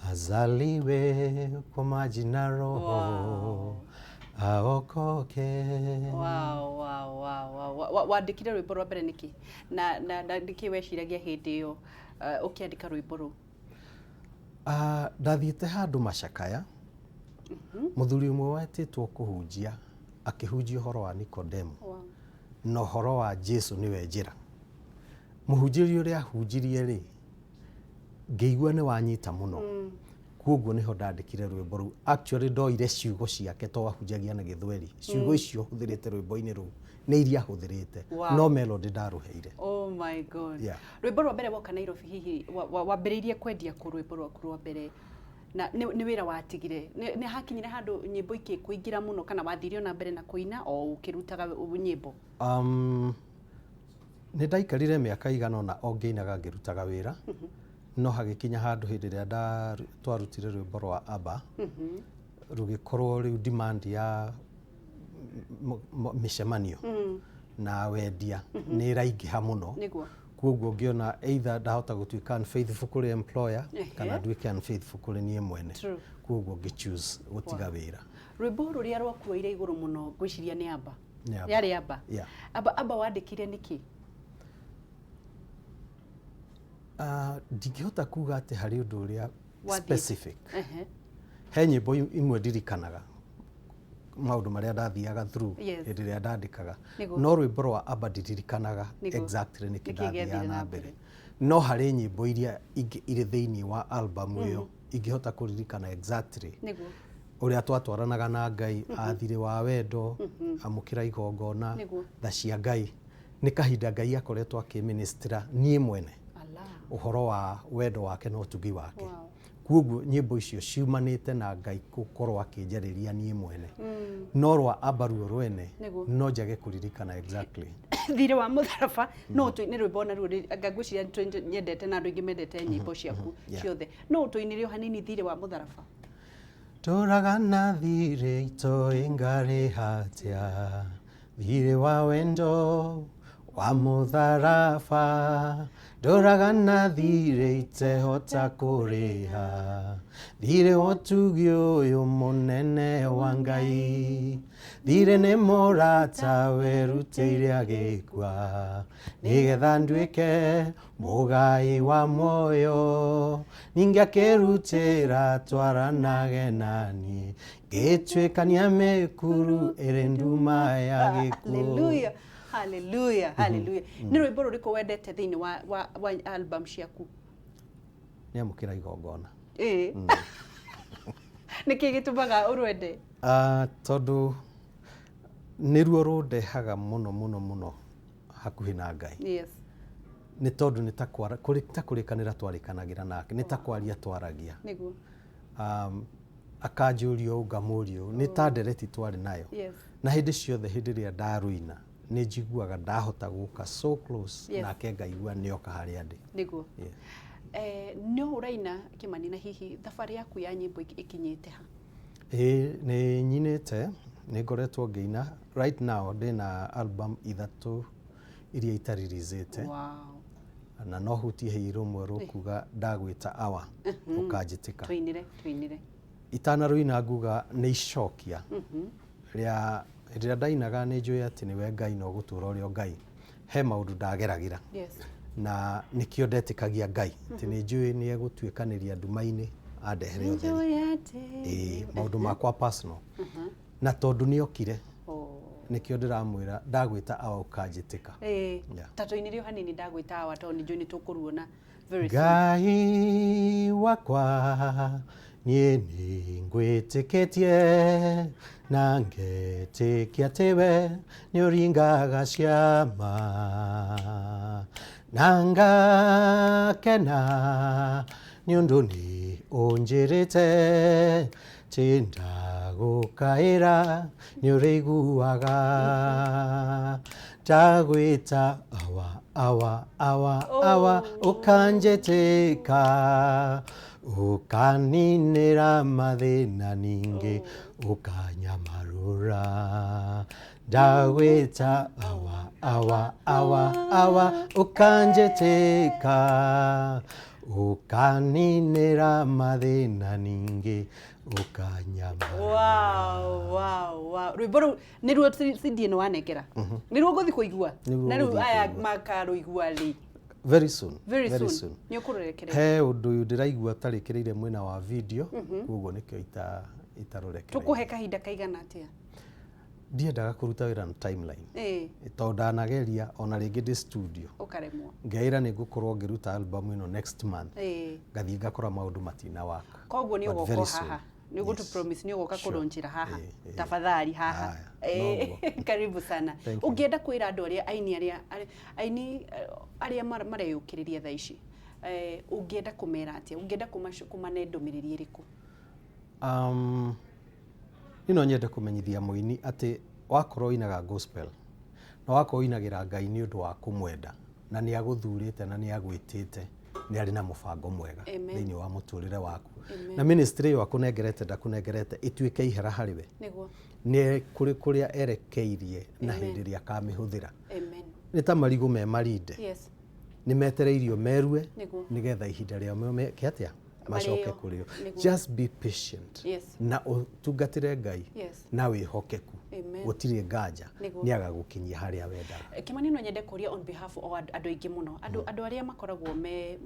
Azaliwe kwa maji na roho. Aokoke. Wow. Wandĩkire rwĩmbo rwa mbere nĩkĩ na nĩkĩ weciragia hĩndĩ ĩyo ũkĩandĩka rwĩmbo rũu? Ah, ndathiĩte handũ macakaya, mũthuri ũmwe wetĩtwo kũhunjia akĩhunjia ũhoro wa Nikodemu na ũhoro wa Jesu nĩwe njĩra. Mũhunjĩrie ũrĩa ahunjirie rĩ, ngĩigua nĩ wanyita mũno, kuoguo nĩho ndandĩkire rwĩmbo rũu. Actually ndoire ciugo ciake to ahunjagia na Gĩthweri, ciugo icio hũthĩrĩte rwĩmbo-inĩ rũu nĩ iria ahũthĩrĩte, no melody ndarũheire. Oh my God. Rwĩmbo rwa mbere woka Nairobi hihi wambĩrĩirie kwendia kũ rwĩmbo rwaku rwa mbere, na nĩ wĩra watigire? Nĩ hakinyire handũ nyĩmbo ikĩkũingĩra mũno kana wathire ona mbere na kũina o ũkĩrutaga nyĩmbo? Nĩ ndaikarire mĩaka igana ũna o ngĩinaga ngĩrutaga wĩra, no hagĩkinya handũ hĩndĩ ĩrĩa twarutire rwĩmbo rwa ABBA, rũgĩkorwo rĩu demand ya mĩcemanio na wendia nĩ ĩraingĩha mũno. Kuoguo ngĩona either ndahota gũtuĩka unfaithful kũrĩ employer kana nduĩke unfaithful kũrĩ niĩ mwene. Kuoguo ngĩ choose gũtiga wĩra. Rwĩmbo rũrĩa rwakuoire igũrũ mũno ngwĩciria nĩ ABBA. Nĩ ABBA. Yarĩ ABBA. Yeah. ABBA wandĩkire nĩkĩ? Ndingĩhota kuga atĩ harĩ ũndũ ũrĩa Wathiĩ. specific. He nyĩmbo imwe ndirikanaga maũndũ marĩa ndathiaga through hĩndĩ ĩrĩa ndandĩkaga, no rwĩmbo rwa ABBA ndiririkanaga exactly nĩkĩ Nĩkĩ gĩathire ndathiaga na na mbere. mbere, no harĩ nyĩmbo iria ingĩ irĩ thĩinĩ wa album ĩyo ingĩhota kũririkana exactly ũrĩa twatwaranaga na Ngai, athirĩ wa wendo, amũkĩra igongona, tha cia Ngai. Nĩ kahinda Ngai akoretwo akĩministra niĩ mwene ũhoro wa wendo wake na ũtugi wake. Kuoguo nyĩmbo icio ciumanĩte na Ngai gũkorwo akĩnjarĩria niĩ mwene, no rwa ABBA ruo rwene no njage kũririkana exactly. Thirĩ wa mũtharaba no nĩ rwĩmbo naruo anga ngwĩciria nyendete na andũ aingĩ mendete nyĩmbo ciaku ciothe, no ũtũinĩre o hanini thirĩ wa mũtharaba. Tũraga na thirĩ itoĩ ngarĩha atĩa, thirĩ wa wendo wa mũtharaba, ndũraga na thirĩ itehota kũrĩha, thirĩ wa ũtugi ũyũ mũnene wa Ngai, thirĩ nĩ mũrata werutĩire agĩkua, nĩgetha nduĩke mũgai wa muoyo, ningĩ akĩrutĩra twaranage naniĩ, ngĩtuĩkania mĩkuru ĩrĩ nduma ya gĩkuũ. Hallelujah, hallelujah, hallelujah. Nĩ rwĩmbo rũrĩkũ wendete thĩinĩ wa album ciaku? Nĩ amũkĩra igongona. Ĩĩ. Nĩkĩ gĩtũmaga ũrwende? Tondũ nĩruo rũndehaga mũno mũno mũno hakuhĩ na Ngai. Nĩ tondũ nĩ ta kũrĩkanĩra twarĩkanagĩra nake, nĩ ta kwaria twaragia. Akanjũria ũũ ngamũria ũũ, nĩ ta ndereti twarĩ nayo. Na hĩndĩ ciothe hĩndĩ ĩrĩa ndarũina nĩ njiguaga ndahota gũka so close, nake ngaigua nĩoka harĩa ndĩ. No ũraina Kĩmani, na hihi thabarĩ yaku ya nyĩmbo ĩkinyĩte ha? Ĩĩ, nĩ nyinĩte, nĩ ngoretwo ngĩina. Right now ndĩna album 3 iria itaririzzĩte. Na no hutie hihi rũmwe rũkuga ndagwĩta awa ũkanjĩtĩka. Tũinĩre, tũinĩre. Itanarũina nguga nĩ icokia rĩa hĩndĩ ĩrĩa ndainaga nĩ njũĩ atĩ nĩwe Ngai na ũgũtũra ũrĩ o Ngai. He maũndũ ndageragĩra. Na nĩkĩo ndetĩkagia Ngai atĩ nĩ njũĩ nĩ egũtuĩkanĩria nduma-inĩ andehere ũtheri. Ĩĩ, maũndũ makwa personal. Na tondũ nĩ okire, nĩkĩo ndĩramwĩra ndagwĩta awa ũkanjĩtĩka. Ta tũinĩre o hanini ndagwĩta awa tondũ nĩ njũĩ nĩ tũkũruona very soon. Ngai wakwa niĩ nĩ ngwĩtĩkĩtie na ngetĩkia atĩ we nĩ ũringaga ciama, na ngakena nĩ ũndũ nĩ ũnjĩrĩte atĩ ndagũkaĩra nĩ ũrĩiguaga. Ndagwĩta awa awa awa awa ũkanjĩtĩka, ũkaninĩra mathĩna ningĩ ũkanyamarũra. Ndagwĩta awa awa awa awa ũkanjĩtĩka, Ũkaninĩra mathĩna ningĩ ũkanyama. Wow. Rwĩmbo rũu nĩruo CD ĩno wanengera, nĩruo ngũthiĩ kũigua? Nĩruo Na rĩu ũgũthiĩ aya kũigua. makarũigua rĩ? Very soon. Very Very soon. soon. Nĩ ũkũrũrekereria? He ũndũ ũyũ ndĩraigua tarĩkĩrĩire mwena wa video, koguo nĩkĩo itarũrekereirie. Tũkũhe kahinda kaigana atĩa? Ndiendaga kũruta wĩra na timeline, tondũ ndanageria ona rĩngĩ ndĩ studio, Ũkaremwo. Ngeĩra nĩ ngũkorwo ngĩruta album ĩno next month, ngathiĩ ngakora maũndũ matina waka. Koguo nĩ But ũgoka very soon. haha, nĩ ũgũtũ Yes. promise nĩ ũgoka Sure. kũrũnjĩra haha? Ĩĩ. Tafadhali haha. Haya, noguo. Karibu sana. Thank you. Ũngĩenda kwĩra andũ arĩa aini, arĩa aini arĩa mareyũkĩrĩria thaa ici, ũngĩenda kũmera atĩa? Ũngĩenda kũmane ndũmĩrĩri ĩrĩkũ? Niĩ no nyende kũmenyithia mũini atĩ wakorwo ũinaga gospel na wakorwo ũinagĩra Ngai nĩ ũndũ wa kũmwenda, na nĩ agũthurĩte na nĩ agwĩtĩte, nĩ arĩ na mũbango mwega Amen. thĩinĩ wa mũtũrĩre waku. Amen. Na ministry ĩyo akũnengerete ndakũnengerete ĩtuĩke ihera harĩ we. Nĩ kũrĩ kũrĩa erekeirie na Amen. hĩndĩ ĩrĩa akamĩhũthĩra. Amen. Nĩ ta marigũ me marinde, nĩ metereirio merue nĩgetha ihinda rĩao meke atĩa? Macoke Marĩo. kũrĩo. Just be patient na ũtungatĩre Ngai na wĩhokeku. Gũtirĩ nganja nĩ agagũkinyia harĩa wendaga. Kĩmani, no nyende kũria on behalf of andũ aingĩ mũno, andũ arĩa makoragwo me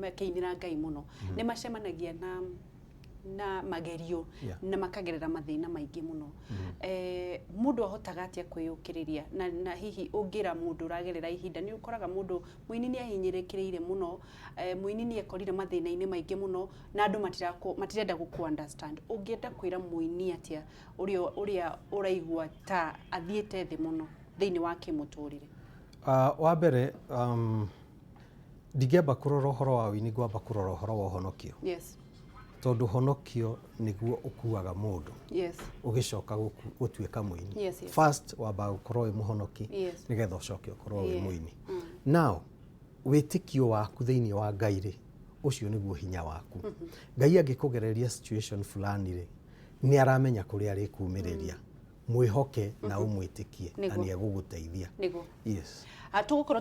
makĩinĩra Ngai mũno, nĩ macemanagia na magerio na makagerera mathĩna maingĩ mũno. Mũndũ ahotaga atĩa kwĩyũkĩrĩria? Na hihi ũngĩra mũndũ ũragerera ihinda, nĩ ũkoraga mũndũ mũini nĩ ahinyĩrĩkĩrĩire mũno, mũini nĩ ekorire mathĩna-inĩ maingĩ mũno na andũ matirenda gũkũ understand. Ũngĩenda kwĩra mũini atĩa ũrĩa ũraigua ta athiĩte thĩ mũno thĩinĩ wa kĩmũtũrĩre? Wa mbere, ndingĩamba kũrora ũhoro wa ũini, ngwamba kũrora ũhoro wa ũhonokio, tondũ ũhonokio nĩguo ũkuaga mũndũ ũgĩcoka gũtuĩka mũini. First wambaga gũkorwo wĩ mũhonoki nĩgetha ũcoke ũkorwo wĩ mũini. Now wĩtĩkio waku thĩinĩ wa Ngai rĩ, ũcio nĩguo hinya waku. Ngai angĩkũgereria situation fulani rĩ, nĩ aramenya kũrĩa arĩkumĩrĩria. Mwĩhoke na ũmwĩtĩkie na nĩ egũgũteithia. Yes. Tũgũkorwo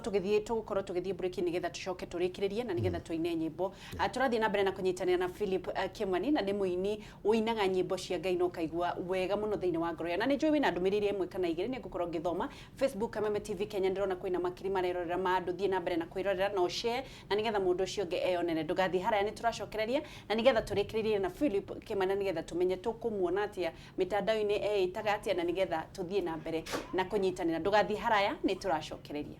tũgĩthiĩ break nĩgetha tũcoke tũrĩkĩrĩrie na nĩgetha tũine nyĩmbo. Tũrathiĩ na mbere na kũnyitanĩra na Philip Kimani, na nĩ mũini ũinaga nyĩmbo cia Ngai na ũkaigua wega mũno thĩinĩ wa ngoro. Na nĩ njũĩ wĩna ndũmĩrĩri ĩmwe kana igĩrĩ, nĩ ngũkorwo ngĩthoma. Facebook Kameme TV Kenya, ndĩrona kwĩna makiri marerorera ma andũ. Thiĩ na mbere na kwĩrorera na ũshare na nĩgetha mũndũ ũcio ũngĩ eyonere. Ndũgathiĩ haraya, nĩ tũracokereria na nĩgetha tũrĩkĩrĩrie na Philip Kimani, na nĩgetha tũmenye tũkũmuona atĩa mĩtandao-inĩ, eĩtaga atĩa, na nĩgetha tũthiĩ na mbere na kũnyitanĩra. Ndũgathiĩ haraya, nĩ tũracokereria.